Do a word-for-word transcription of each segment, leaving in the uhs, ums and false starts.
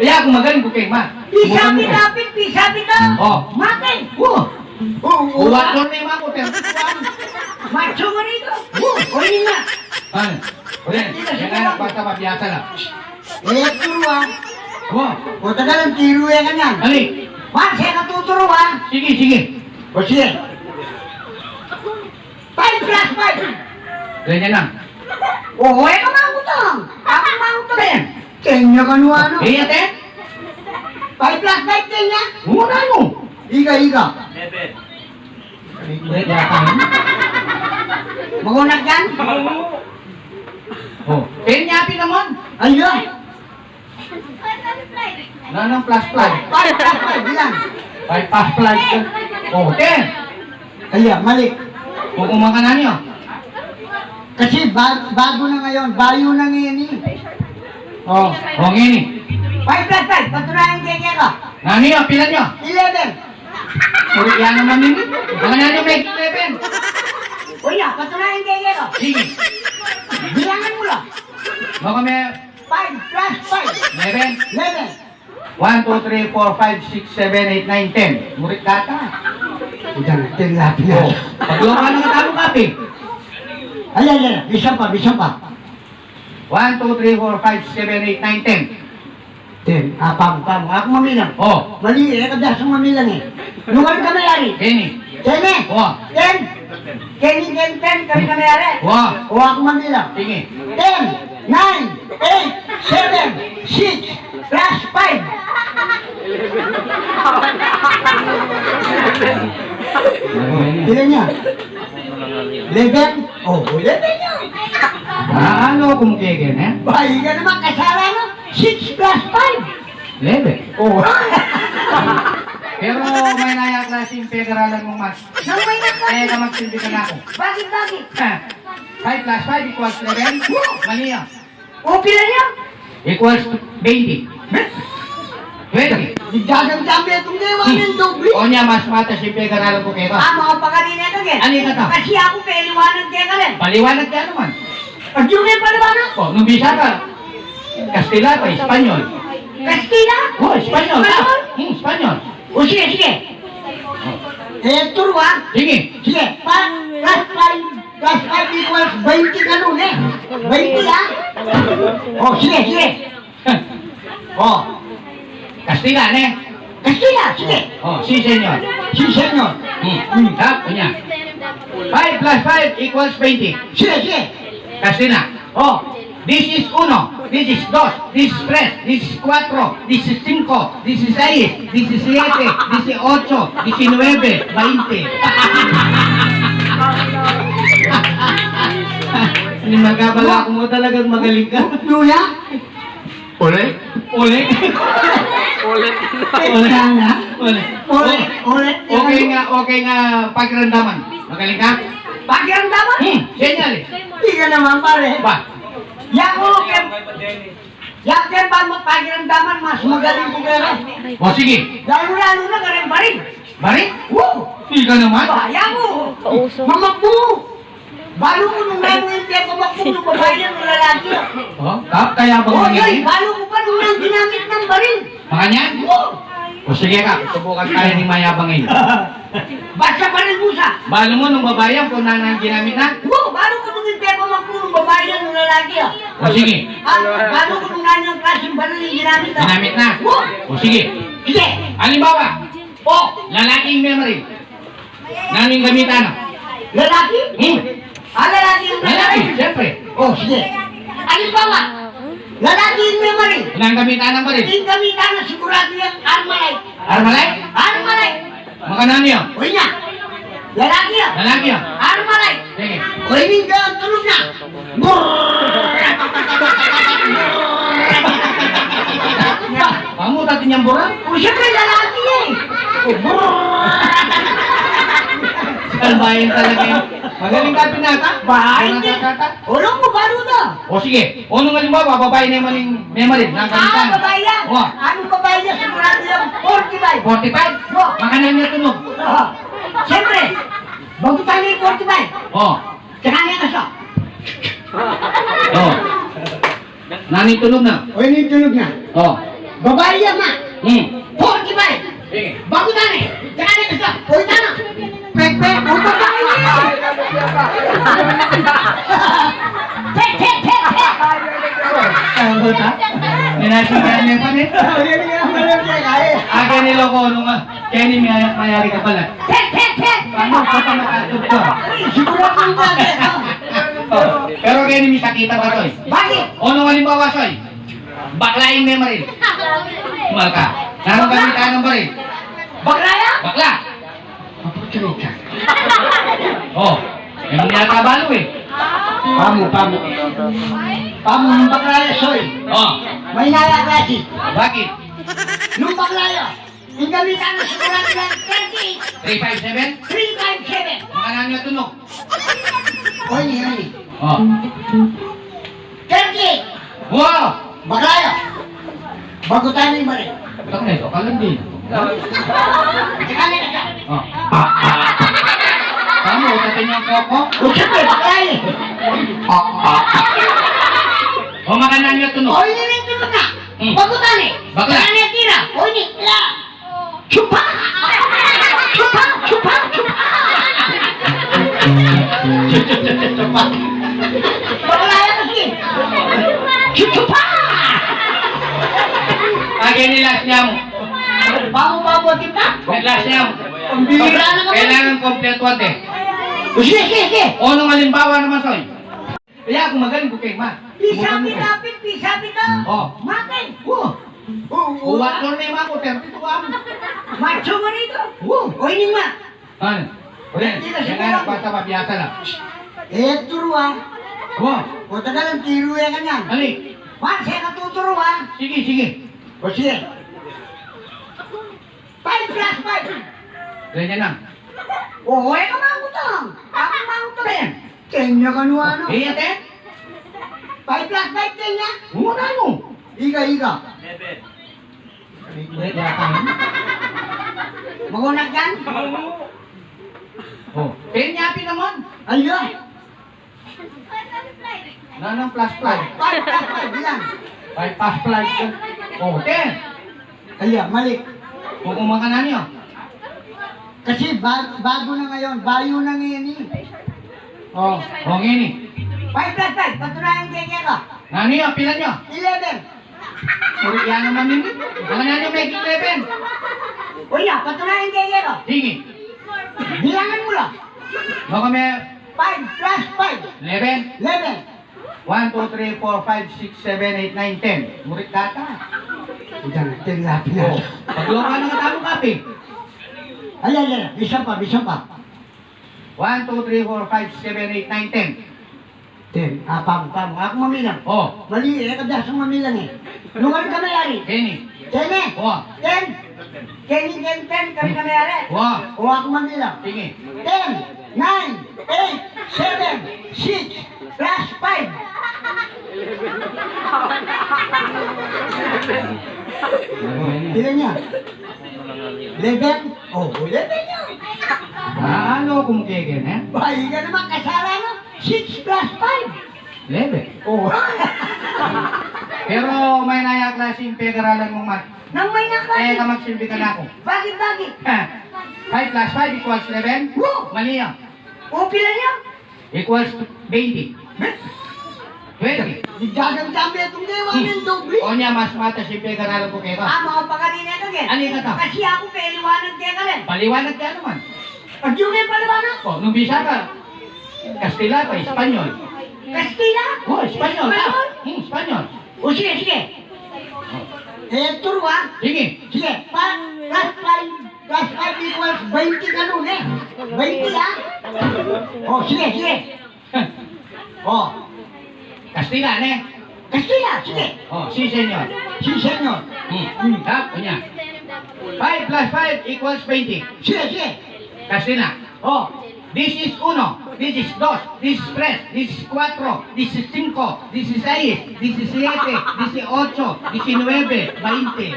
Kaya aku magaling ku keng math. Pisa, pisa, pisa, pisa. Oh. Mate. Oh. Oh, oh. Uwat ko na yung mga ko, pero kuwan. Macho mo rito. Oh. O, yun na. Ano? O, yan. Yan nga, basta mabiyasa na. Eh, turu, ah. Oh. O, tagal ang tiro yan, ganyan. Ali. Mas, eh, katuturu, ah. Sige, sige. O, sige. Five plus five. Ganyan lang. Oo, eh, kamangutang. Ako mangutang. Ten. Ten niya kanu, ano? Iya, ten. Five plus five, ten niya. Mura mo. Ika, ika. Eleven. Magunak yan? Oh, ten niya, pinaman. Ayun. Nanung plus plus? Five plus five, bilang. Five plus plus. Oh, ten. Aya, mali. Kung kumakanan niyo. Kasi ba-, bago na ngayon, bayo na ngayon eh. Oh. Oh, ngini. Five plus five, patunayan kaya ka. Nani yun? Pilan niyo? Eleven. Uri yan naman yun. Ang nanyo may eleven. O ya, patunayan kaya ka. Sige. Bilangan mo lang. Baka may Five plus five. Eleven. Eleven. One, two, three, four, five, six, seven, eight, nine, ten. Murit data. Udah, ten lagi ya. Oh, paglawan ng talo kape. Ayan, ayan. Bisan pa, bisan pa. One, two, three, four, five, six, seven, eight, nine, ten. Ten. Ah, pam, pam. Aku mamilang. Oh. Mali, eh, kabiasang mamilang eh. Nung ano ka mayari? Kenny. Ten eh. Oh. Ten. Kenny, ten, ten. Kami ka mayari. Oh. Oh, aku mamilang. Sige. Ten, nine, eight, seven, six, plus five. Ilan niya? Eleven? Oh, eleven niya. Ah, ano kung kaya, eh? Ay, ka naman, kasala na. Six plus five. Eleven. Oh. Pero may naya klaseng pag-aralan mong math. Nang may na Eh, ka magsilbi ka na ako. Bakit, bakit? Ha. Five plus five equals eleven? Mali yan. O, pila niya? Equals twenty. Twenty. Didagan kami itong dewa Hmm. ng doble. O niya, mas matas yung pag-aralan ko kaya. Ah, mga pagari na ito, eh. Ano yung kata? Kasi ako, paliwanag kaya ka rin. Paliwanag kaya naman. Pag yung may paliwanag? O, nung bisa ka, Kastila pa, Espanyol. Kastila? O, Espanyol. Espanyol? Hmm, Espanyol. O, sige, sige. Eh, turu, ah. Sige. Sige, pa, plus five, plus five equals twenty ka nun, eh. Twenty, ah. O, sige, sige. O. Kastila, ne? Kastila, sige. O, si senyor. Si senyor. Hmm. Hmm. Tap, kunya. Five plus five equals twenty. Sige, sige. Kastila. O. This is uno, this is dos, this is tres, this is kuatro, this is singko, this is sais, this is siete, this is otso, disinwebe, baynte. Ini magkabala ko mo talagang magaling ka. Luya? Uli? Uli? Uli. Uli. Uli. Uli. Uli. Okay nga, okay nga pakiramdaman. Magaling ka? Pakiramdaman? Hmm, senyales. Di ka naman, pare. Ba? Yaku, kem, yaku, kem ba magpakiramdaman, mas magaling ku kaya. O, sige. Lalo-lalo na kareng baril. Baril? Wow! Di ka naman. Ba, yaku. Mamagbu. Balu ku nung nanu ing pepamagbu nung babai yan, nung lalaki. O, kap, kaya ba O, ngayon yun, eh? Balu ku pa nung nanu ginamit nang baril. Makanyan? Wow! O, sige ka, subukan tayo ni mayabang ini. Basta baril mu sa. Balu mu nung babai yan kung nanu ing ginamit na? Wow, balu ku nung ing pepamagbu nung babai yan, nung lalaki, ah. O, sige. Ah, balu ku nung nanu ing klaseng baril ing ginamit na. Ginamit na? Wow! O, sige. Sige. Halimbawa, o, lalaki ing memaril. Nanu ing gamitan na? Lalaki? Hmm. Ah, lalaki ing Lalaki, memaril. Siyempre. O, sige. Halimbawa, lalaki ing memaril. Nanu ing gamitan nang baril? Ing gamitan na siguradu yang Armalite. Armalite? Armalite. Makananu yan? O, iya. Lalaki yan. Lalaki yan. Armalite. Sige. O, ini ing tulug na. Brrrr. Pamutat inyang buran? O, siyempre, lalaki eh. O, brrrr. Salbahe talaga yan. Magaling ka, pinata. Bahay, Pinata, hindi. Tata. Ulo mo, baru na. O, sige. O, nung halimbawa, babai naman ing memaril, nanu ing gamitan? Ah, babai yan. O. Anong babai niya? Siguradu yan, forty-five. Forty-five? O. Makanyan niya tunog. O. Siyempre, bagutan niya yung forty-five. O. Tsaka niya kaso. O. Nanu ing tunog na? O, ini ing tunog na. O. Babai ya, Ma. Hmm. Forty-five. Sige. Bagu tane. Tsaka na ka sa. Uy, tama. Pek, pek. Uy, babai ya. Pek, pek, pek, pek. Ay, ang bata. Minasing ka na pa, eh. Akin niloko, ano nga? Kaya ni maya-, mayari ka pala. Pek, pek, pek. Paano ka pa nakatog ka? Sigurado yung bagay, ah. Oh, pero kaya ni misakita ka, Soy. Bakit? Ano halimbawa, Soy? Bakla ing memory. Maka. Nanung kami tanung pa rin? Bakla ya? Bakla. Maputi ka. Oh, yan yata balu eh. Pamu, pamu. Pamu, nung bakla ya, Soy. Oh. Maynaya klasi. Bakit? Nung bakla ya, ing gamitan na sa kurang ng thirty. Three five seven? Three five seven. Makananu ya tunog? Oy, ni, oy, ni. Oh. Thirty. Wow! Bakla ya. Bagu tane mari. Bakla ya, kalan din. Teka, teka. Oh. Kamu, utak niyang koko? O, siyempre, bakla ya. O, makananu ya tunog? Oy, ini tunog na. Hmm. Bagu tane. Bakla. Tane tira. Oy, ni, tira. Chupa! Chupa! Chupa! Chupa! Chupa! Bakla ya kasi. Chupa! Akin ni last niya mo. Bago, bago, kita? May last niya mo. Pambira na naman. Kailangan kompleto ate. O, sige, sige, sige. O, nung halimbawa naman, Soy. Kaya kung magaling ko kay ma. Pisa pita, pin, pisa pita. Oh. Mate. Oh. Oh, oh. Uwat ko na yung mako, thirty-two ako. Macho mo rito. Oh. O, ini ma. Ano? Ulit. Hindi na yan siguro nga, ako. Basta mabiyasa lang. Eh, turu, ah. Oh. O, tagal ang tiro yan, ganyan. Ali. Juan, siya natuturo, ah. Sige, sige. O, sige. Five plus five. Ganyan lang. Oo, eh, kamangutang. Kamangutang. Ten. Ten ya kanu, ano? Iya, ten. Five plus five, ten ya. Oo, ano? Ika, ika. Eleven. Eleven yata, no? Mangunak yan? Oo. Oh, ten ya, pin naman. Ayun. Nanung plus five? Five plus five, bilang. Five plus five. Oh, ten. Kaya, mali. Kung kumakan na niyo. Kasi ba-, bago na ngayon, bayo na ngayon eh. Oh. Oh, ngini. Five plus five, patunayan kaya kaya ka. Nanu ya, pila niyo? Eleven. Uri, yan naman yun. Ang nanung may eleven? O ya, patunayan kaya kaya ka. Sige. Bilangan mo lang. Baka may Five plus five. Eleven. Eleven. One, two, three, four, five, six, seven, eight, nine, ten. Murit data. Diyan, ten, lahat na. Oh, pagluka na nga tamo, kapi. Ay, ay, ay. Bisan pa, bisan pa. One, two, three, four, five, six, seven, eight, nine, ten. Ten. Ah, pam, pam. Aku mamilang. Oh. Mali, eh, kadasang mamilang, eh. Nung ano ka mayari? Ten, eh. Ten, eh. Oh. Ten. Ten, ten, ten, kami ka mayari. Oh. Oh, aku mamilang. Sige. Ten, nine, eight, seven, six, plus five. Pila niya? Eleven? Oh, eleven niya. Ah, ano kung kaya, eh? Bayi ka naman, kasala na. Six plus five. Eleven. Oh. Pero maynaya klasing pag-aralan mong math. Nang maynaya klase? Eh, kamagsilbi ka na ako. Bakit, bakit? Five plus five equals eleven? Wo! Mali yan. O, pila niya? Equals twenty. Twenty. Di dagang dami itong dewa ng doble. O niya, mas matas yung pag-aralan ko kaya ka. Ah, mga pakanina ka, Gen. Ano yung kata? Kasi ako, paliwanag kaya ka, Gen. Paliwanag kaya naman. Pag yung may paliwanag? O, nung bisa ka, Kastila pa, Espanyol. Kastila? O, Espanyol. Espanyol? Hmm, Espanyol. O, sige, sige. Eh, turu, ah. Sige. Sige. Pa, plus five, plus five equals twenty ka nun, eh. Twenty, ah. O, sige, sige. O. Kastila, ne? Kastila, sige. O, si senyor. Si senyor. Hmm. Hmm. Tap, o niya. Five plus five equals twenty. Sige, sige. Kastila. O. This is uno, this is dos, this is tres, this is kuatro, this is singko, this is sais, this is siete, this is otso, this is nuebe, bainte.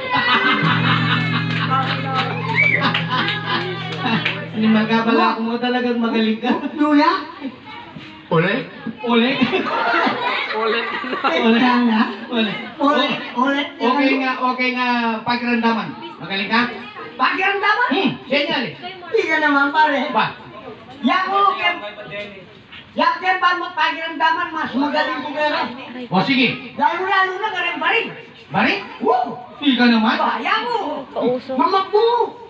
Ini magkabala ko mo, talagang magaling ka. Luya? Ulit? Ulit? Ulit. Ulit. Ulit. Ulit. Okay nga, okay nga pakiramdaman. Magaling ka? Pakiramdaman? Hmm, senyales. Ika naman, pare. Ba? Yaku, ken, yaku ken ba, pakiramdaman, mas magaling ku keka. O, sige. Lalu-lalu na kareng baril. Baril? Wow! Ika naman. Ba, yaku. Mamabungu.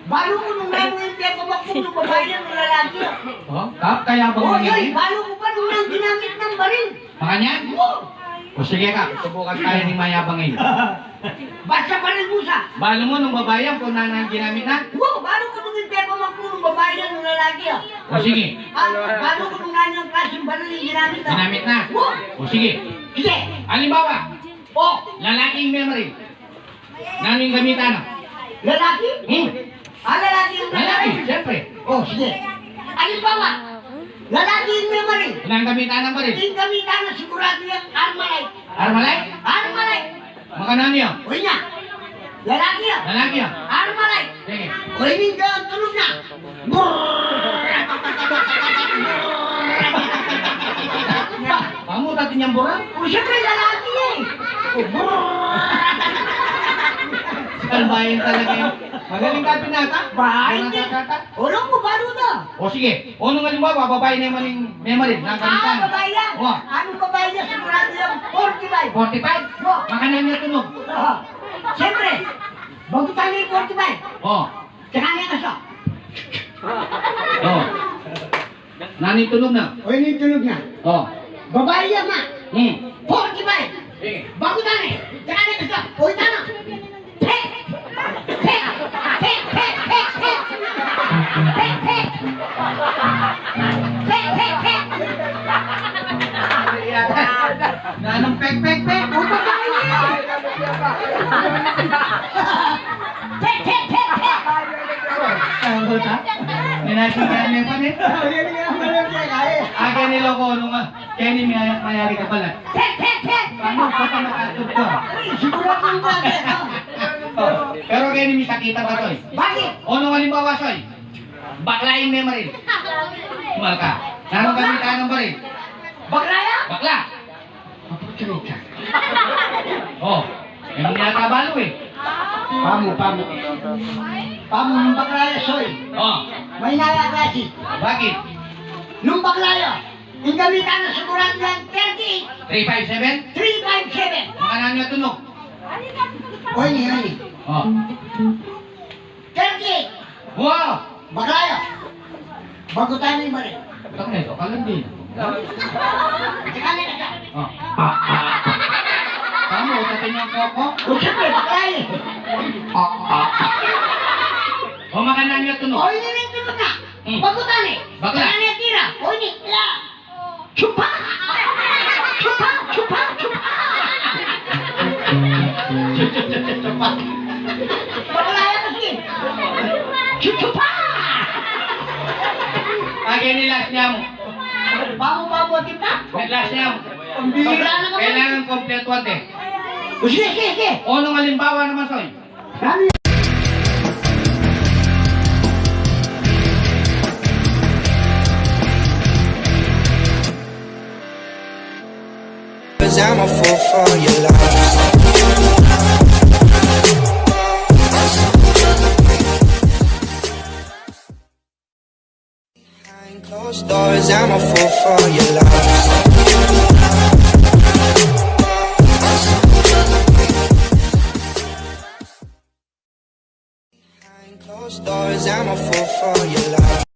Balu ku nung nanu ing pepamakbung nung babai ya, nung lalaki ya. O, kap, kaya bang... O, mangyari? Yoy, balu ku pa nung nanu ing ginamit nang baril. Makanyan? O. O, sige, kap, subukan taya ning mayabang ini. Basta baril mu sa. Balu mu nung babai ya kung nanu ing ginamit na? O, balu ku nung ing pepamakbung nung babai ya, nung lalaki ya. O, sige. A, balu ku nung nanu ing klaseng baril ing ginamit na. Ginamit na? O. O, sige. Sige. Alimbawa, o, lalaki ing memaril. Nanu ing gamitan na? Lalaki? Hmm. A, lalaki ing memaril. Lalaki, siyempre. O, sige. Alimbawa, lalaki ing memaril. Nanu ing gamitan nang baril? Ing gamitan na siguradu yang Armalite. Armalite? Armalite. Makananu ya? O, inya. Lalaki ya. Lalaki ya. Armalite. Sige. O, ining tunog na. Pamu, tati nyambura? O, siyempre, lalaki ya e. Kalbayan talaga yan. Magaling ka, binata. Ba, binata, hindi. Kata. Olo mu, balu na. O, sige. O, nung alimbawa, babai naman ing memaril, nanu ing gamitan na? A, babai ya. O. Anung babai ya? Siguradu yang forty-five. Forty-five? O. Makananu ya tunog? A. Siyempre, bagutan na ing forty-five. O. Tsaka na ing aso. O. Nanu ing tunog na? O, ini ing tunog na. O. Babai ya, ma. Hmm. Forty-five. Sige. Bagutan na e. Tsaka na ing aso. O, ita na. Pek! Pek! Pek, pek, pek, pek! Pek, pek! Pek, pek, pek! Nanung pek, pek, pek? Upa ka ini! Pek, pek, pek, pek! Ang buta? Minasing ka niya pa rin? Akin niloko nung, ah, kaya ini may-, mayari ka pala. Pek, pek, pek! Ano, papa, makatog ka. Siguradu ka, pek, ah. O, pero kaya ini misakitan ka, Soy. Bakit? O, nung alimbawa, Soy, bakla ing memaril. Mal ka. Nanung gamitan nang baril? Bakla ya? Bakla. Apo, cerita. O, yan ing yata balu e. Pamu, pamu. Pamu, nung bakla ya, Soy. O. Maina ya klasi. Bakit? Nung bakla ya, ing gamitan na siguradu yang thirty-eight. Three five seven? Three five seven. Makananu ya tunog? O, ini, ini. O. Thirty-eight. Wow! Bakla ya. Bagutan na ing baril. Bakla ya, bakla din. Tsaka na ing aso. O. Pamu, tati nyang koko? O, siyempre, bakla ya e. O, makananu ya tunog? O, ini ing tunog na. Hmm. Bagutan na e. Bakla. Tsaka na ing tira. O, ini, la. Chupa! Chupa, chupa, chupa! Chupa. Bakla ya kasi. Chu-, chupa! Akin ini last niya mu. Pamu, pamu, tipa? Last niya mu. Pambira na ka. Kailangan kompleto ate. O, sige, sige, sige. O, nung alimbawa naman, Soy. Cause I'm a fool for your love. Behind closed doors, I'm a fool for your love. Behind closed doors, I'm a fool for your love.